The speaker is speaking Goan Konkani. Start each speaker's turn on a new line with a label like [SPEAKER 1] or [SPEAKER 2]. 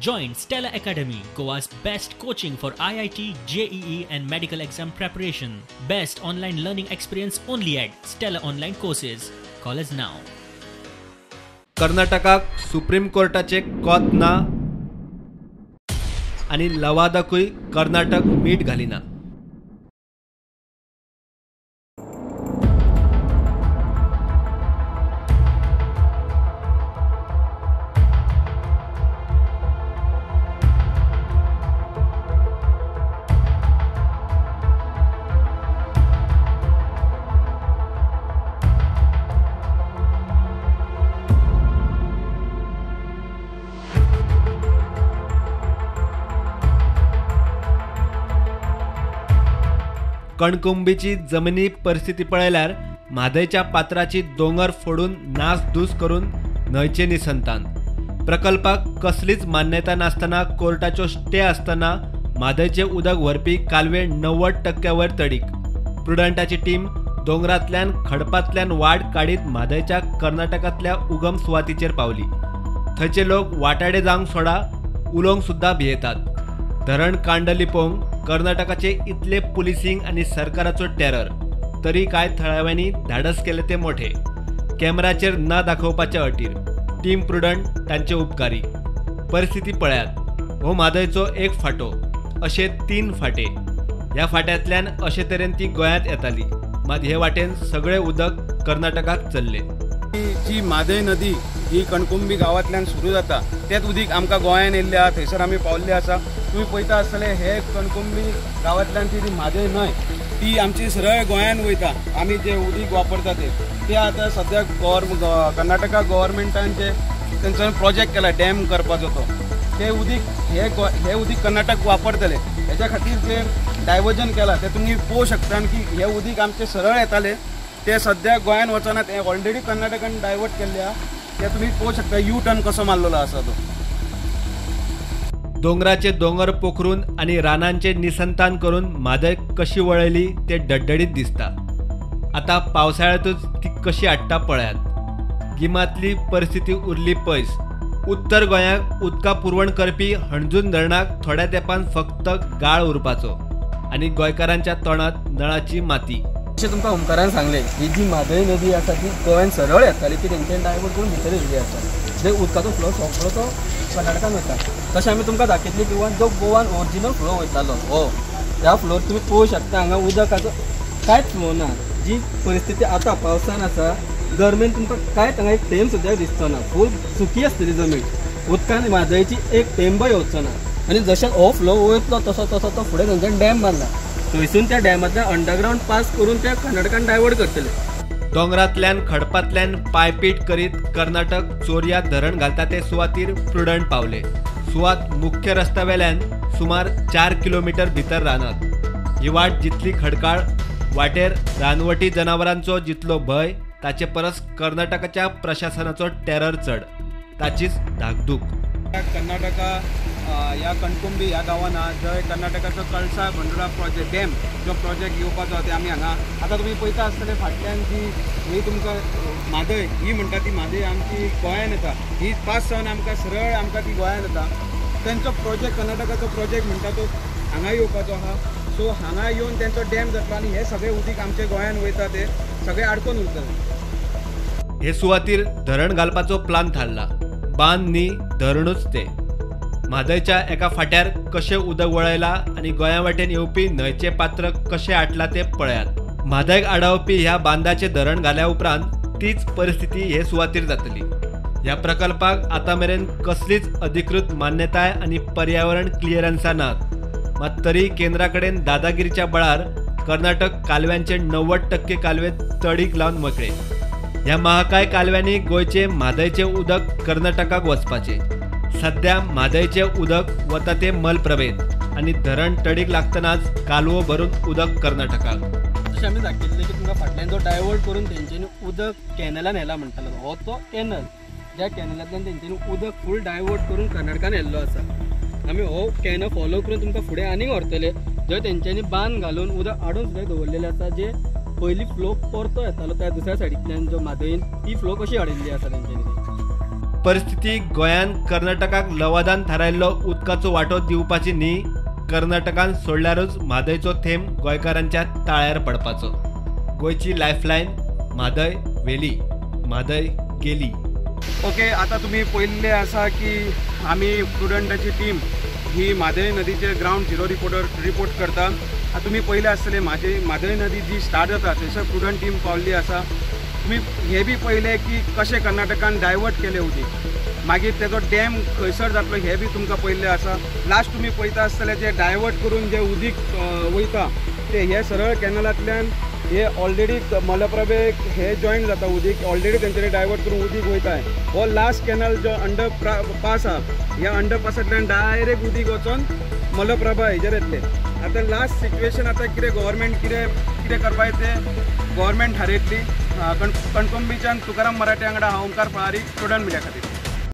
[SPEAKER 1] Join Stella Academy, Goa's best coaching for IIT, JEE and medical exam preparation. Best online learning experience only at Stella Online Courses. Call us now.
[SPEAKER 2] कर्नाटकाक सुप्रीम कोर्टाचे कोत ना आनी लवादाकूय कर्नाटक मीठ घालिना. कणकुंबीची जमिनी परिस्थिती पळयल्यार म्हादयच्या पात्राची दोंगर फोडून नासधूस करून न्हंयचे निसंतान. प्रकल्पाक कसलीच मान्यता नासतना कोर्टाच्यो स्टे आसतना म्हादयचें उदक व्हरपी कालवे 90% वयर तडीक. प्रुडंटाची टीम दोंगरांतल्यान खडपांतल्यान वाट काडीत म्हादयच्या कर्नाटकांतल्या उगम सुवातीचेर पावली. थंयचे लोक वाटाडे जावंक सोडा उलोवंक सुद्दां भियेतात. धरण कांड लिपोवंक कर्नाटकाचे इतले पुलिसींग आनी सरकाराचो टेरर, तरी कांय थळाव्यांनी धाडस केले ते मोठे. कॅमेराचेर न दाखोवपाच्या अटीर टीम प्रुडंट तांचे उपकारी. परिस्थिती पळयात, हो म्हादयचो एक फांटो, अशे 3 फांटे. ह्या फांट्यांतल्यान अशे तरेन ती गोंयांत येताली, मात हे वाटेन सगळे उदक कर्नाटकाक चल्ले.
[SPEAKER 3] जी म्हादय नदी ही कणकुंबी गांवांतल्यान सुरू जाता तेच उदीक आमकां गोंयान येयल्लें आसा, थंयसर आमी पावल्ले आसा. तुमी पळयता आसतले हे कणकुंबी गांवांतल्यान ती म्हादय न्हंय ती आमची सरळ गोंयान वयता. आमी जे उदीक वापरता ते आतां सद्याक कर्नाटका गव्हर्मेंटान जे तेंचो प्रोजेक्ट केला डॅम करपाचो, तो ते उदीक हे उदीक कर्नाटक वापरतले. हेच्या खातीर जे डायवर्जन केलां तें तुमी पळोवंक शकता की हे उदीक आमचें सरळ येतालें ते सद्याक गोंयान वचना, ते ऑलरेडी कर्नाटकान डायवर्ट केल्ले आसा. ते तुमी पळोवंक शकता यू टर्न कसो मारलेलो आसा तो.
[SPEAKER 2] दोंगराचे दोंगर पोखरून आनी रानांचे निसंतान करून म्हादय कशी वळयली ते डड्डडीत दिसता. आतां पावसाळ्यांतूच ती कशी हाडटा पळयात. गिमांतली परिस्थिती उरली पयस. उत्तर गोंयाक उदका पुरवण करपी हणजून धरणाक थोड्या तेंपान फक्त गाळ उरपाचो आनी गोंयकारांच्या तोंडांत नळाची माती.
[SPEAKER 4] अशें तुमकां ओमकारान सांगलें, ही जी म्हादय नदी आसा ती गोंयान सरळ येताली, ती तेंच्यानी डायवर्ट करून भितर येयल्ली आसा. जे उदकाचो फ्लो सगळो तो कर्नाटकान वता. तशें आमी तुमकां दाखयतली किंवा जो गोवान ओरिजिनल फ्लो वयतालो हो ह्या फ्लोर तुमी पळोवंक शकता. हांगा उदकाचो कांयच फ्लो ना. जी परिस्थिती आतां पावसान आसा, गरमेन तुमकां कांयच हांगा एक थेंब सुद्दां दिसचो ना. फूल सुकी आसतली जमीन, उदकान म्हादयची एक थेंबय येवचो ना. आनी जशें हो फ्लो वयतलो तसो तसो तो फुडें थंयच्यान डॅम बांदला, थंयसून त्या डॅमांतल्यान अंडरग्रावंड पास करून त्या कर्नाटकान डायवर्ट करतले.
[SPEAKER 2] दोंगरांतल्यान खडपांतल्यान पायपीट करीत कर्नाटक चोरया धरण घालता ते सुवातीर प्रुडंट पावले. सुवात मुख्य रस्त्या वेल्यान सुमार 4 किलोमीटर भितर रानात. ही वाट जितली खडकाळ, वाटेर रानवटी जनावरांचो जितलो भंय, ताचे परस कर्नाटकाच्या प्रशासनाचो टेरर चड, ताचीच धाकधूक.
[SPEAKER 3] कर्नाटका ह्या कणकुंबी ह्या गांवान जंय कर्नाटकाचो कळसा भंडुरा प्रोजेक्ट डॅम जो प्रोजेक्ट येवपाचो ते आमी हांगा आतां तुमी पळयता आसतले. फाटल्यान जी ही तुमकां म्हादय ही म्हणटा ती म्हादय आमची गोंयान येता, ही पास जावन आमकां सरळ आमकां ती गोंयान येता. तेंचो प्रोजेक्ट कर्नाटकाचो प्रोजेक्ट म्हणटा तो हांगा येवपाचो आसा. सो हांगा येवन तेंचो डॅम जातलो आनी हे सगळे उदीक आमचे गोंयान वयता ते सगळे आडकोन उरतले.
[SPEAKER 2] हे सुवातीर धरण घालपाचो प्लान थारला. बांद न्ही धरणूच ते. म्हादयच्या एका फाट्यार कशें उदक वळयलां आनी गोंया वाटेन येवपी न्हंयचें पात्र कशें आटलां तें पळयात. म्हादयक आडावपी ह्या बांदाचें धरण घाल्या उपरांत तीच परिस्थिती हे सुवातीर जातली. ह्या प्रकल्पाक आतां मेरेन कसलीच अधिकृत मान्यताय आनी पर्यावरण क्लियरन्सां नात. मात तरी केंद्रा कडेन दादागिरीच्या बळार कर्नाटक कालव्यांचे 90% कालवे तडीक लावन मेकळे. ह्या महाकाय कालव्यांनी गोंयचे म्हादयचें उदक कर्नाटकाक वचपाचें. सद्या म्हादयचें उदक वता ते मलप्रभेंत आनी धरण तडीक लागतनाच कालवो भरून उदक कर्नाटकाक.
[SPEAKER 4] तशें आमी दाखयल्लें की तुमकां फाटल्यान जो डायवर्ट करून तेंच्यांनी उदक कॅनलान व्हेला म्हणटालो, हो तो कॅनल, ज्या कॅनलांतल्यान तेंच्यांनी उदक फूल डायवर्ट करून कर्नाटकान व्हेल्लो आसा. आमी हो कॅनल फॉलो करून तुमकां फुडें आनीक व्हरतले, जंय तेंच्यांनी बांद घालून उदक आडोवन सुद्दां दवरलेलें आसा. जे पयलीं फ्लो परतो येतालो त्या दुसऱ्या सायडींतल्यान जो म्हादयन ती फ्लो कशी हाडिल्ली आसा तेंच्यांनी.
[SPEAKER 2] परिस्थिती गोंयान कर्नाटकाक लवादान थारायल्लो उदकाचो वांटो दिवपाची न्ही, कर्नाटकान सोडल्यारूच म्हादयचो थेंब गोंयकारांच्या ताळ्यार पडपाचो. गोंयची लायफलायन म्हादय व्हेली, म्हादय गेली.
[SPEAKER 3] ओके, आतां तुमी पळयल्लें आसा की आमी प्रुडंटाची टीम ही म्हादय नदीचे ग्रावंड झिरो रिपोर्ट करता. आतां तुमी पळयलें आसतलें म्हादय नदी जी स्टार्ट जाता थंयसर प्रुडंट टीम पावल्ली आसा. तुमी हें बी पळयलें की कशें कर्नाटकान डायवर्ट केलें उदीक, मागीर तेजो डॅम खंयसर जातलो हें बी तुमकां पळयल्लें आसा. लास्ट तुमी पळयता आसतलें जे डायवर्ट करून जें उदीक वयता ते हे सरळ कॅनलांतल्यान हे ऑलरेडी मलप्रभेक हे जॉयन जाता उदीक, ऑलरेडी तेंच्यांनी डायवर्ट करून उदीक वयता. हो लास्ट कॅनल जो अंडर पास आहा, ह्या अंडरपासांतल्यान डायरेक्ट उदीक वचोन मलप्रभा हेजेर येतलें. आतां लास्ट सिट्युएशन आतां कितें गव्हर्मेंट कितें कितें करपाचें तें गव्हर्मेंट थारयतली. कणकुंबीच्यान तुकाराम मराठे वांगडा हांव ओंकार फळारी, प्रुडंट मिडिया खातीर.